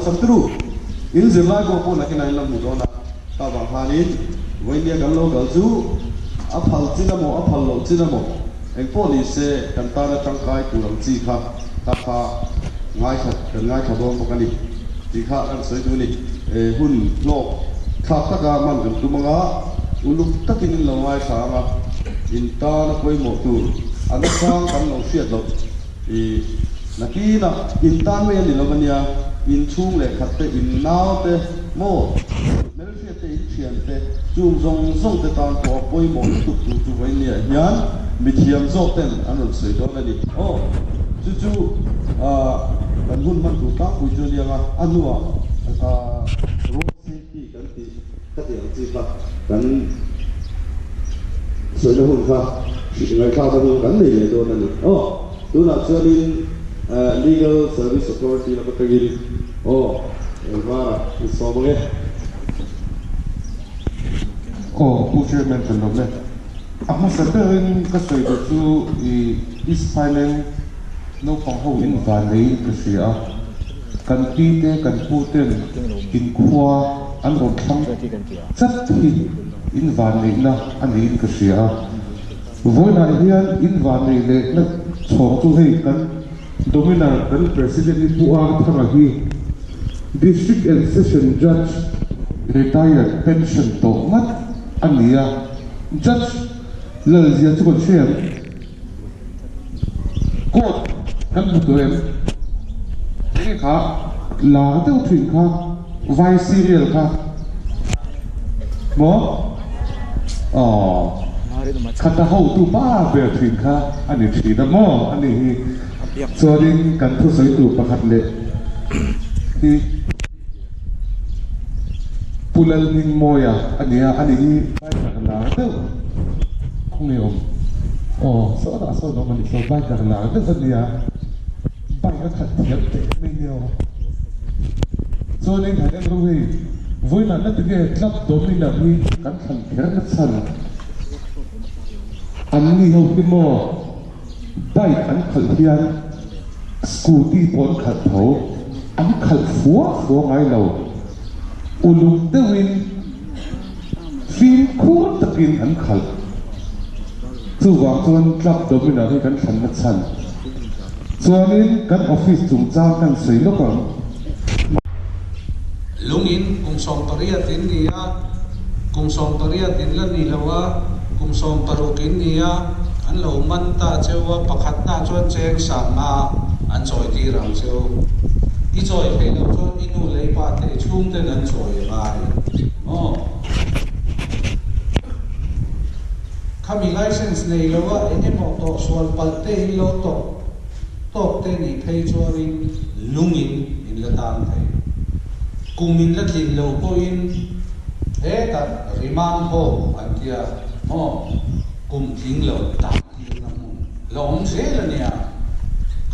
chang turu. In zirlai pawh pawh nakinah in la hmu dawn a, ta vang khanin vawinia kan lo kal chu a phal chin emaw a phal loh chin emaw engpawh ni se kan tana tangkai tur ang chi kha ta kha ngaithla kan ngaithla dawn bawk a ni tih kha kan sawi duh a ni. Hun hlawk thlak taka hman kan tum anga uluk takin in lo ngaithla anga in tana pawimawh tur a nachang kan lo hriat loh I nakinah in tan mai a ni lo ania, in chhung leh khat te, in nau te maw, hmelhriat te, in thian te, chung zawng zawng te tan pawh a pawimawh lutuk tur chu vawinia hian mithiam zawk ten an rawn sawi dawn a ni. Aw, chu chu kan hun hman tur tlangpui chu a ni ang a, a hnuah road safety kan tih khatiang ang chi kha kan sawina hun kha ngaihthlakna hun kan nei leh dawn a ni. Aw, tunah chuanin Legal Service Authority lam atangin aw Elvara in sawm ang e. Aw, Pu Chairman kan lawm e. A hmasa berin ka sawi duh chu i East Highland naupang ho in van neiin ka hria a. Kan pi te kan pu ten in khua an rawn thlang chat hi in vanneihna a niin ka hria a. Vawiinah hian in vanneih leh na chhawng chu hei kan Dominar kan President hi Pu Arthur-a hi District and Session Judge retired pension tawh ngat a ni a. Judge Lalzia chu kan hria em? Court kan hmu tawh em? Enge kha lar deuh thin kha vai serial kha maw? Aww khata hotu pa ber thin kha a ni thin a maw a ni hi chuanin kan thusawi tur pakhat leh hi Pu Lalhmingmawia a nia, ani hi biker lar deuh khawnge awm aw sawtah sawn awm a ni saw biker lar deuh a nia, bike a khalh thiam teh mai nia aw. Chuanin han en ru hei vawiinah na tinge club dominar hi kan thlan kher na chhan an ni ho hi maw bike an khalh hian scooty pawh an khalh tho. An khalh fua fua ngai lo. Uluk deuhin fimkhur takin an khalh. Chuvang chuan Club Domino hi kan thlanna chhan. Chuanin kan office chungchang kan sawi lawk ang. Lungin kum 18 in ni a, kum 18 in la ni lo a, kum 16 in ni a, an lo man ta cheu a, pakhatna chuan cheng sanga an chawi tir ang cheu. I chawi theih loh chuan i nu leh i pa te i chhungten an chawi a ngai maw? Khami license nei lo a eng emaw tawhsual palh te in lo tawk tawk te nih phei chuanin lungin in la tan thei. Kum in la tlin lo pawhin hetah remand home an tia maw? Kum tling lo tan tirna hmun la awm zel a nia,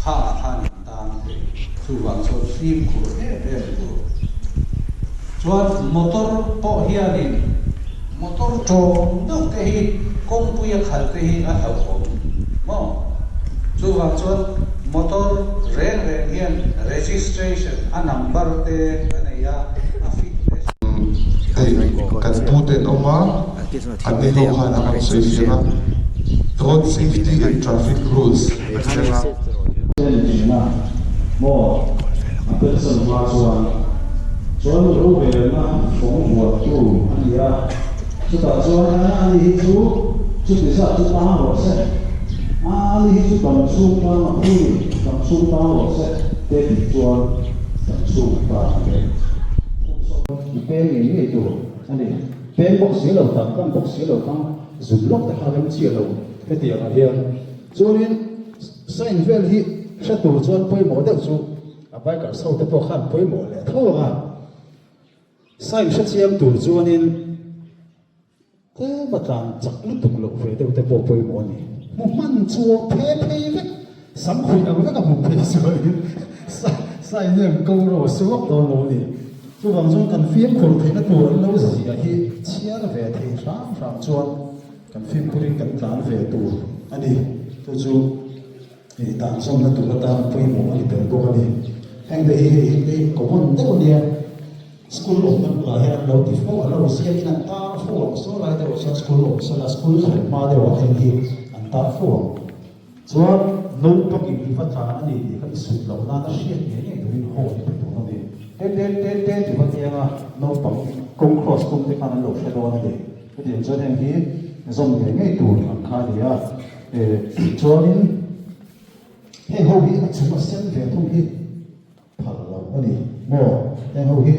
kha a khan an tan thei. Chuvang chuan fimkhur em em tur chuan motor pawh hianin motor tawng deuh te hi kawngpui a khalh te hi a hlauhawm maw? Chuvang chuan motor reng reng hian registration a number te a nei a, a fitness. Hei kan pute an awm a. An ni ho khan a rawn sawi fiah a, Road Safety and Traffic Rules a thleng a. Entirna, Maw a pension hma chuan chuan rorelna fawng vuahtu a ni a, chutah chuan a ani hi chu chuti zat chu tang rawh se, a ani hi chu dam chhung tang a phu ni, dam chhung tang rawh se te tih chuan dam chhung a tang ve. I peng ngei ngei tur a ni. Peng bawk si lo tak, kan bawk si lo kha zun lawk te kha rem chiah lo hetiang ah hian. Chuanin sign vel hi hre tur chuan pawimawh deuh chu a bikers ho te pawh khan pawimawh leh tho ang a. Sign hre chiang tur chuanin tlem a tlan chak lutuk loh ve deuh te pawh pawimawh a ni. Hmu hman chu phe phei vek, sam khuih ang vek a hmu phei chuanin sign hian ko ro suak dawn lo a ni. Chuvang chuan kan fimkhur theihna tur an lo zia hi chhiar ve thei hram hram chuan kan fimkhurin kan tlan ve tur a ni. Chu chu ih dan zawmna tur atan pawimawh a ni tel bawk a ni. Heng te hi hei heng te hi common deuh a nia. School awmna bulah hian an lo ti fo, an lo ziakin an tar fo ang. Saw lai deuhah chuan school awm sela, school thlen hma deuhah heng hi an tar fo ang. Chuan naupangin i va tlan a ni tih kha i sut loh nan a hriat ngei ngei turin haw i pe tur a ni. Te te te te ti va tianga naupang kawng cross tum te khan an lo hre dawn a ni. Chutiang chuan heng hi zawm ngei ngei tur ang kha a ni a. Chuanin heng ho hi a chung a sen ve thung hi phal lo a ni maw? Heng ho hi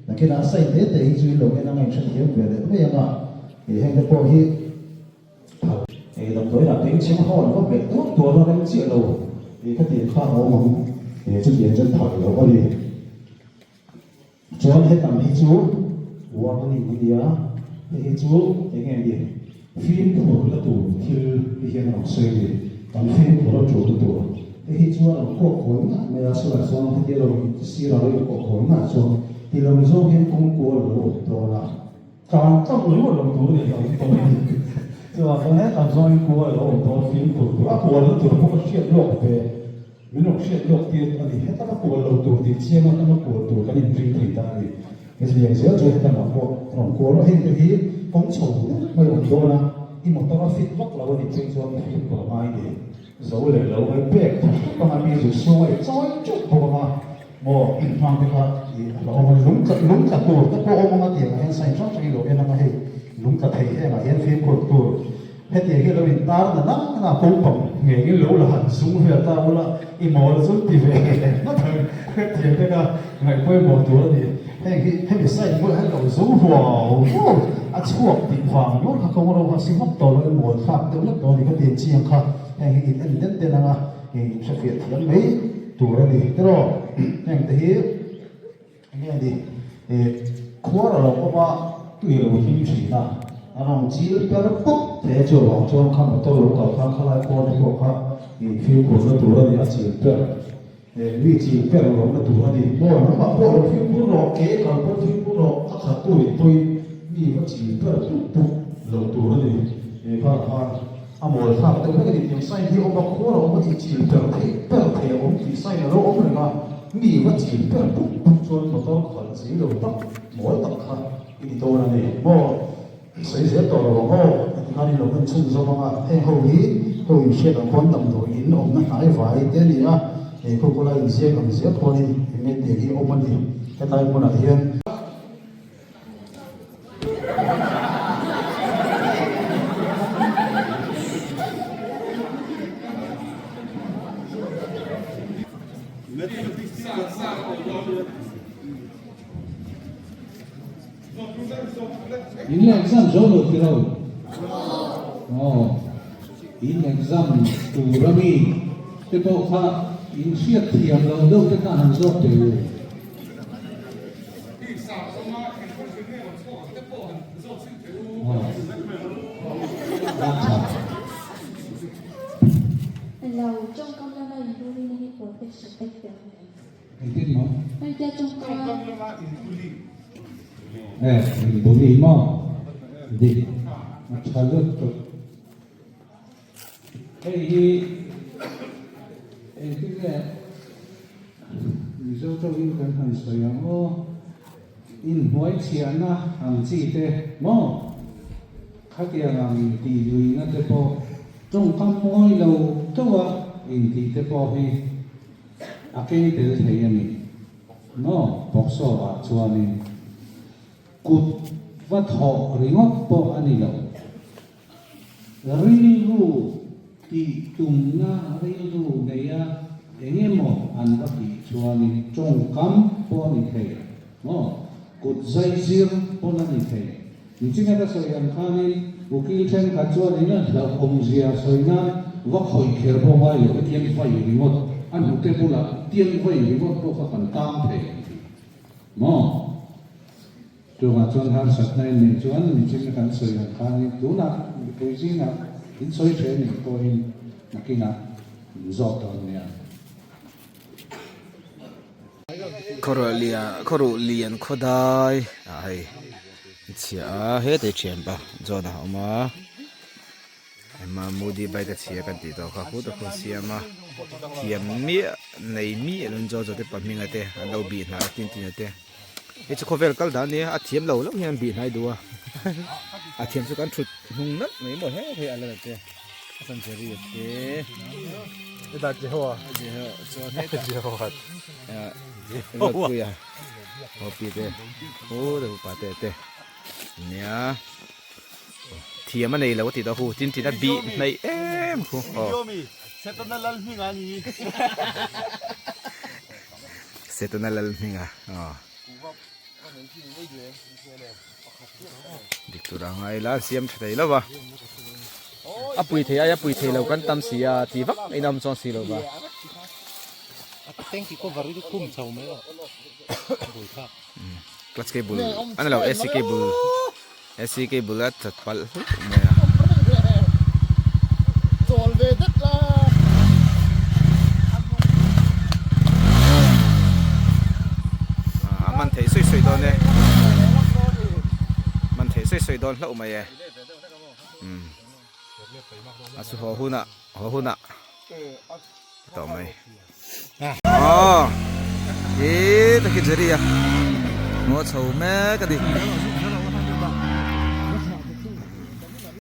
nakinah a sai te te hi chu in lo en anga in hrethiam ve leh mai ang a, heng te pawh hi phal. Ei damdawiin ah peng chheng ho an va belh tuar tuar a rem chiah lo i khatiang kha a awm ang e chutiang chuan phal lo a ni. Chuan hetam hi chu warning a nia, hei hi chu eng nge ni fimkhur la tur thil hi hian a rawn sawi a ni, kan fimkhur a tul na tur. Hei hi chu a rawn kuak kawi ngah mai a, sawiah chuan hetia lo sirah lo inkuah kawi ngah chuan ti lam zawng hian kawng kual a lo awm dawn a. Tlan tlang ringawt lo tur a ni lo tawh a ni. Chuvang chuan hetah zawngin kual a lo awm dawn fimkhur tur a kual na tur pawh ka hriat lawk ve, min rawn hriat lawk tir a ni. Heta ka kual lo tur tih chiang a ka kual tur kan inring thei ta a ni. Hetiang zel chu helamah pawh a rawn kual a, heng te hi kawng chho deuh mai a awm dawn a, i motor a fit vak lo a nih phei chuan i fimkhur a ngai ni. Zo leh lo ngai pek tha hrep anga mi zu sung a i chawi teuh bawk anga maw hmang te kha i a awm a lung tla lung tla tur te pawh awm anga tiang ah hian sign hrang hrang i lo en anga hei lung tla thei heng ah hian fimkhur tur hetiang hi a lo in tar na na na kopang ngeng in lo la han zung vel ta ula i mawl chu ti ve ngawt ang hetiang te kha ngaih pawimawh tur a ni heng hi hemi sign bulah hian lo zung huau huau a chhuak tih vang ngawt kha kawng ro kha si vak tawh lo in mawl thlak deuh lek tawh a ni ka ti chiang kha. Heng hi in en den den anga in hrefiah thiam mai tur a ni tiraw? Heng te hi enge a ni? Khuar a lo awm a, tui a lo hlim thin a, a rawn chil per pawp thei a, chuvang chuan kha motor lo kal khan khalai khuar te pawh kha fimkhurna tur a ni, a chil per mi chil per lohna tur a ni. Maw nangmah pawh lo fimkhur rawh, ke kal pawh fimkhur rawh, a khat tu in pawhin mi va chil per pup pup lo tur a ni. Kha khan. A mawl thlak deuh hlek a ni tiang sign hi awm a, khuar a awm a tih chil per theih per thei a awm tih sign a lo awm reng a, mi va chil per puk puk chuan motor khalh zui lo tak mawl tak kha i ni dawn a ni maw? Sawi zel tawh lo ang aw, a ti khan i lo en chhun zawm ang a, heng ho hi ho in hriat ang khuan damdawi in awmna hnai vai te a ni a, he khawkawla inziak ang zel khuanin enge tiang hi awm a ni hetlai hmunah hian. In la exam zo lo tiro aw in exam tur ami te pawh kha in hriat thiam lo deuh te kha han zawk teh u. Inbuli maw dik a tha lutuk hei hi engtin nge Mizo tawngin kan han sawi ang aw, inhnuai chhiahna ang chi te maw? Khatiang ang intih luihna te pawh tawngkam mawi lo deuha intih te pawh hi a keng tel thei a ni maw? Boxer ah chuanin kut va thawh ringawt pawh a ni lo. Rilru tih tumna rilru neia eng emaw an va tih chuanin tawngkam pawh a ni thei maw? Kut zaizir pawn a ni thei. Nichinga ka sawi ang khanin ukil thenkhat chuanin a hlauhawmzia sawi nan va khawih kher pawh ngai lo, hetiang vai ringawt, a hnute bulah tiang vai ringawt pawh kha kan tang thei ang tih maw? Chuvang chuan harsatna in neih chuan michin kan sawi ang khanin tunah mipui zingah in sawi ṭhe nih pawhin nakinah min zawt dawn nia. Khawruh lian khawruh lian khawdai ah hei a chhia a hetah hi thianpa John a awm a. Emma Moody bike a chhia kan tih tawh kha khut a khun siam a thiam miah nei miah lo in Jojo te pa hminga te an lo bih hnai a tin tin a te hei chu khawvel kal dan a nia a thiam lo lo hian an bih hnai duh a a thiam chu kan thut hnung nalh mai maw he hei a la te a chuan Jerry a te hetah Jehoa Jehoa chuan hetah Jehoa Ruatpuia Hopi te pu te pa te te nia thiam a nei lo a ti daw hu tin tin a bih hnaih em khu aw Setana lal hminga ni Setana lal hminga aw dik tur anga ila an siam tha thei lo va a pui thei ai a pui thei lo kan tam si a ti vak in a awm chuang si lo va Clutch cable a ni lo AC cable AC cable a chat palh hlauh mai a. A man theih sawi sawi dawn e man theih sawi sawi dawn hlauh mai e a chu haw hunah haw hunah. tawh mai aw he ta khi Jerry a ngaw chho mek a ni.